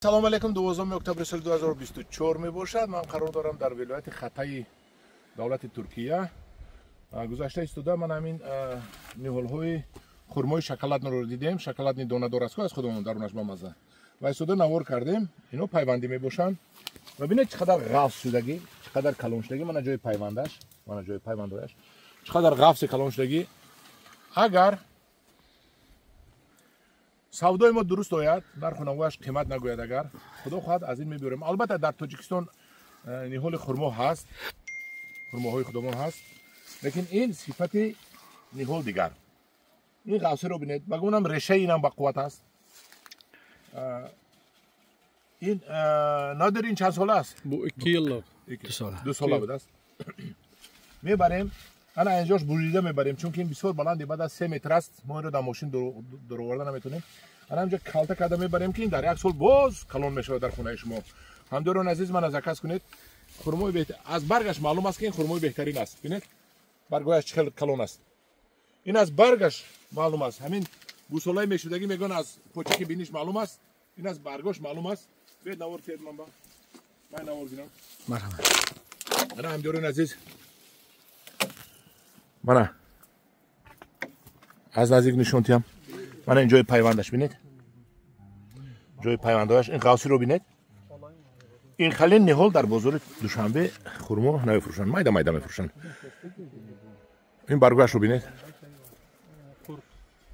Салом алейкум, 12 октябри соли 2024 мебошад. Ман қарор дорам дар вилояти Хатаи давлати Туркия. Гузашта истода ман ҳамин ниҳолҳои хурмои шоколадноро дидем. Шоколадни донадор аст, аз худамон дарунаш бамаза. Ва истода навор кардем. Ино пайвандӣ мебошанд. Ва бинед, чӣ қадар ғафс шудагӣ, чӣ қадар калон шудагӣ. Мана ҷои пайвандаш, мана ҷои пайвандояш. Чӣ қадар ғафси калон шудагӣ. Агар савдои мо дуруст ояд, нарху навояш қимат нагӯяд, агар худо хоҳад, аз ин мебиёрем. Албатта, дар Тоҷикистон ниҳоли хурмо ҳаст, хурмоҳои худомон ҳаст, лекин ин сифати ниҳол дигар. Ин ғафсиро бинед, ба гумонам, решаи инам бақувват аст. Ин Нодир, ин чанд сола аст? Bu 2 yıllık. 2 сола. 2 сола будааст. Мебарем, ана инҷош бурида мебарем, чунки ин бисёр баланди, баъд аз 3 метр аст. Мо инро дар мошин дуроварда наметонем. Ана инҷо калта карда мебарем, ки ин дар як сол боз калон мешавад дар хонаи шумо. Ҳамдиёрони азиз, мана заказ кунед. Хурмои беҳтар, аз баргаш маълум аст, ки ин хурмои беҳтарин аст. Бинед, баргҳояш чӣ хел калон аст. Ин аз баргаш маълум аст. Ҳамин гӯсолаи мешудагӣ мегӯян, аз почаки биниш маълум аст, ин аз баргош маълум аст. Биёед, навор тиед, ман ба ман навор гирам. Марҳамат. Ана, ҳамдиёрони азиз, мана аз наздик нишон тиҳам. Мана ин ҷои пайвандаш, бинед, ҷои пайвандҳояш, ин ғавсиро бинед. Ин халин ниҳол дар бозори Душанбе хурмо намефурӯшанд, майда майда мефурӯшанд. Ин баргояшро бинед,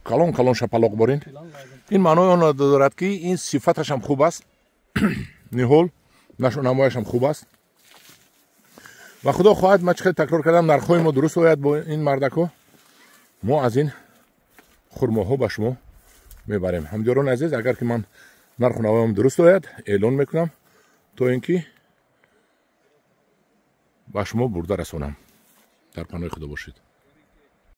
калон калон, шапалоқ борин. Ин маънои онро дорад, ки ин сифаташам хуб аст, ниҳол нашонамояшам хуб аст. Ва худо хоҳад, ман чӣ хел такрор кардам, нархҳои мо дуруст ояд бо ин мардако, мо аз ин хурмоҳо ба шумо мебарем. Ҳамдиёрони азиз, агар ки ман нарху навоям дуруст ояд, эълон мекунам, то ин ки ба шумо бурда расонам. Дар паноҳи Худо бошед.